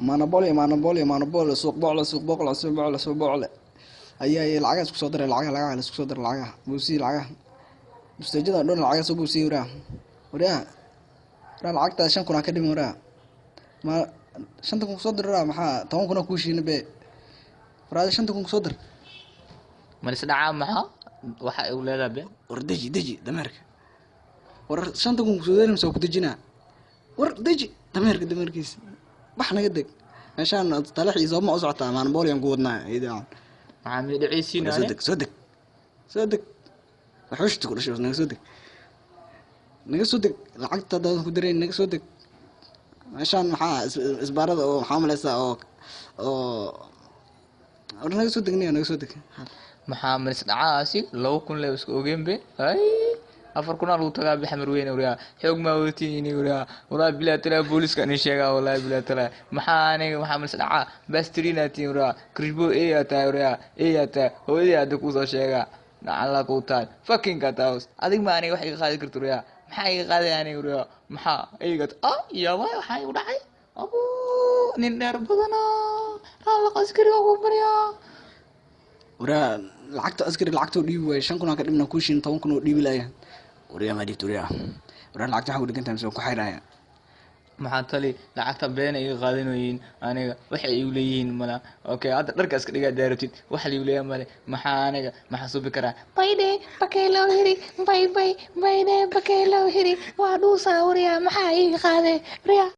Manabole, manabole, manabole, suuq bocle, suuq bocle, suuq bocle, suuq bocle. Ayaa lacagaha isku soo diray, lacagaha, lacagaha la isku soo diray, lacagaha buusiyi, lacagaha mustaajada dhan, lacagaha soo buusiyi. Waraa, waraa, waraa, lacagtaa 5,000 aa ka dhiman. Waraa, ma 5-ta kun kusoo dir? Waraa, maxaa 10,000 aa kuu shiina be? Waraa, 5-ta kun kusoo dir. Malis dhacaa, maxaa waxa igu leedahay be? War deji, deji dameerka. War 5-ta kun kusoo diri mise waa ku dejinaa? War deji dameerka, dameerkiisa bax, naga deg meeshaan. Talax iyo sooma u socotaa? Maanbooliyan ku wadnaa idan. Maxaa mi dhacaysiin? Soo deg, soo deg, soo deg. Waxushta ku dhashay, naga soo deg, naga soo deg. Lacagta haddaadan ku darayn, naga soo deg meeshaan. Maxaa isbaarada oo maxaa malaysaa oo war naga soo degniyo, naga soo deg. Maxaa malis dhacaasi? 2,000 le iska ogeen be. Ay, 4,000 aa lagu tagaa be Xamar Weyne. Waryaa, xoog maa wadatiin? Waryaa, walaahi bilaa talaa, booliska nin sheegaa. Walaahi bilaa talaa, maxaa aniga, maxaa malis dhacaa? Bastrina tiin waryaa, krishbo eyaa tahay. Waryaa, eyaa tahay, hooyadii hadda kuusoo sheegaa, nacalla kuu tahay, fucking house. Adig ma aniga wax iga qaadi karto? Waryaa, maxaa iga qaaday aniga? Waryaa, maxaa iga ah? Yaabay, waxaa igu dhacay abu nin dheer badanaa. Raalaqa, askariga ku baryaa. Waraa, lacagta askari lacagtoo dhiibi waaye. 5,000 aan ka dhibna kuushin, 10,000 oo dhiibi laaya. Waryaa, maa dhiibta? Waryaa, waraa, lacagta waxaa ku dhigan tahay mise waan ku xayraya? Maxaa tali? Lacagta beena iga qaadanayiin, aniga waxay igu leeyihiin mala. Okay, hadda dharka iska dhigaa daaratid, wax la igu leeyahay male. Maxaa aniga, maxaa subi karaa? Bayde bakaylow hiri, bay bay bayde bakaylow hiri, waa dhuusaa. Waryaa, maxaa iiga qaaday? Waryaa.